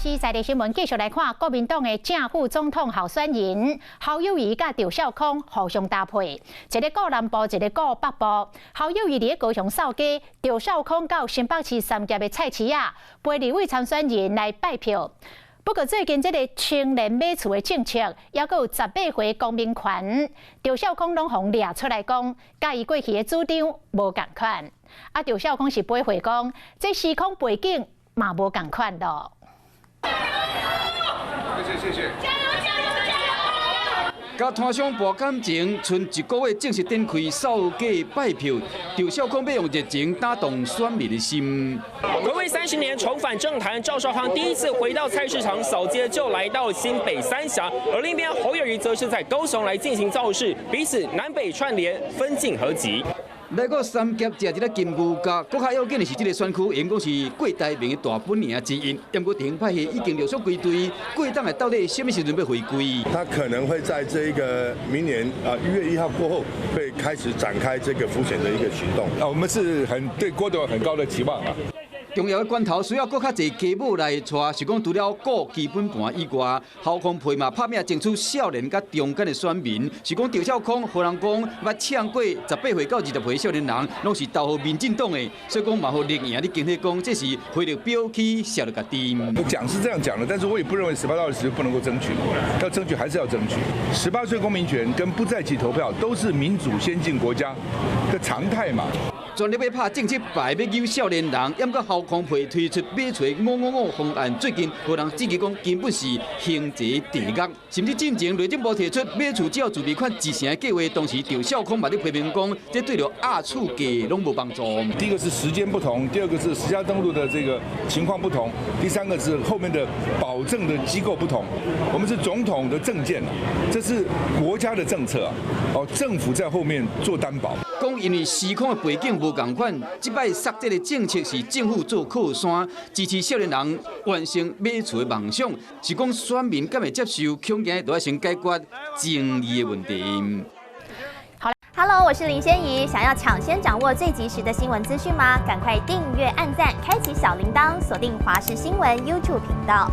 視在地新聞繼續來看，國民黨的正副總統候選人侯友宜佮趙少康互相搭配，一个顧南部，一个顧北部。侯友宜佇高雄掃街，趙少康到新北市三峽的菜市仔，陪立委參選人來拜票。不過最近這个青年買厝的政策，抑閣有十八歲公民權，趙少康攏予掠出來講，佮伊過去的主張無仝款。啊，趙少康是回應講，這時空背景嘛無仝款囉。謝謝謝謝。加油加油加油！佮攤商博感情，賰一個月正式展開掃街拜票，趙少康欲用熱情打動選民的心。睽違30年重返政壇，趙少康第一次回到菜市場掃街，就來到新北三峽，而另一邊侯友宜則是在高雄來進行造勢，彼此南北串聯，分進合擊。來到三峽食一个金牛角，閣較要緊的是，這个選區應該是郭台銘的大本營之一。毋過電派系已經陸續歸隊，郭董會到底啥物時陣欲回歸？他可能會在這個明年啊1月1號過後，會開始展開這個輔選的一個行動。啊，我們是很對郭董很高的期望啊。重要的關頭需要閣較濟家母來帶，是講除了顧基本盤以外，侯康配嘛拍拚爭取少年佮中間的選民，是講趙少康予人講捌嗆過18歲到20歲少年人，攏是投予民進黨的，所以講嘛予綠營咧驚喜講，這是回力標去射著家己。講是這樣講的，但是我也不認為18到20不能夠爭取，要爭取還是要爭取。十八歲公民權跟不在籍投票都是民主先進國家的常態嘛。全力欲拍政策牌，欲誘少年人，毋過侯康配推出買厝555方案，最近予人質疑講根本是刑濟地獄，甚至進前內政部提出買厝只要自備款1成的計劃，當時趙少康嘛咧批評講，這對著壓厝價攏無幫助。第一個是時間不同，第二個是實價登錄的這個情況不同，第三個是後面的保證的機構不同。我們是總統的政見，這是國家的政策，哦，政府在後面做擔保。講因為時空的背景無仝款，這擺殺這个政策是政府做靠山，支持少年人完成買厝的夢想，是講選民敢會接受，恐驚都愛先解決爭議的問題。好，Hello，我是林仙怡，想要搶先掌握最及時的新聞資訊嗎？趕快訂閱、按讚、開啟小鈴鐺，鎖定華視新聞 YouTube 頻道。